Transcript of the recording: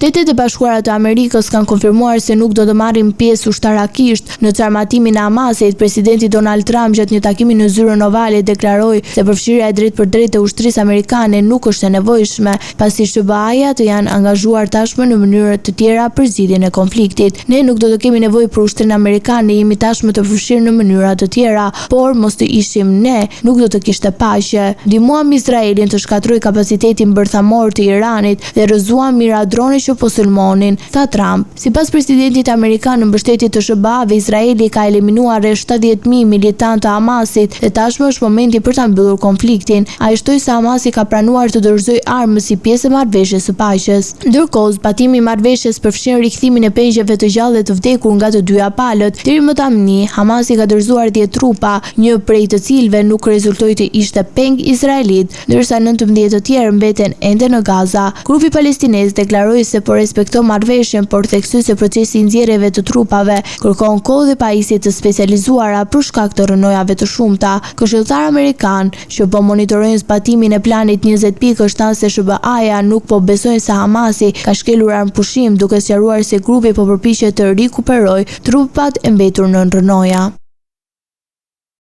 Shtetet e Bashkuara të Amerikës kanë konfirmuar se nuk do të marrin pjesë ushtarakisht në çarmatimin e Hamasit. Presidenti Donald Trump gjatë një takimi në Zyrën Ovale deklaroi se përfshirja e drejtpërdrejtë e ushtrisë amerikane nuk është e nevojshme, pasi SHBA-ja të janë angazhuar tashmë në mënyra të tjera për zgjidhjen e konfliktit. Ne nuk do të kemi nevojë për ushtrinë amerikane, jemi tashmë të përfshirë në mënyra të tjera, por mos të ishim ne, nuk do të kishte paqe. Ndihmuam Izraelin të shkatërrojë kapacitetin bërthamor të Iranit dhe rrëzuam mijëra drone që po sulmonin, tha Trump. Sipas presidentit amerikan, në mbështetje të SHBA-ve, Izraeli ka eliminuar rreth 70,000 militantë të Hamasit dhe tashmë është momenti për ta mbyllur konfliktin. Ai shtoi se Hamasi ka pranuar të dorëzojë armë si pjesë e marrëveshjes së paqes. Ndërkohë, zbatimi i marrëveshjes përfshin rikthimin e pengjeve të gjallë dhe të vdekur nga të dyja palët. Deri më tani, Hamasi ka dorëzuar 10 trupa, një prej të cilëve nuk rezultoi të ishte peng izraelit, ndërsa 19 të tjerë mbeten ende në Gaza. Grupi palestinez deklaroi se po respekton marrëveshjen, por theksoi se procesi i nxjerrjeve të trupave kërkon kohë dhe pajisje të specializuara për shkak të rrënojave të shumta. Këshilltarë amerikanë, që po monitorojnë zbatimin e planit 20 pikësh thanë se SHBA-ja nuk po besojnë se Hamasi ka shkelur armëpushim, duke sqaruar se grupi po përpiqet të rikuperojë trupat e mbetur nën rrënoja.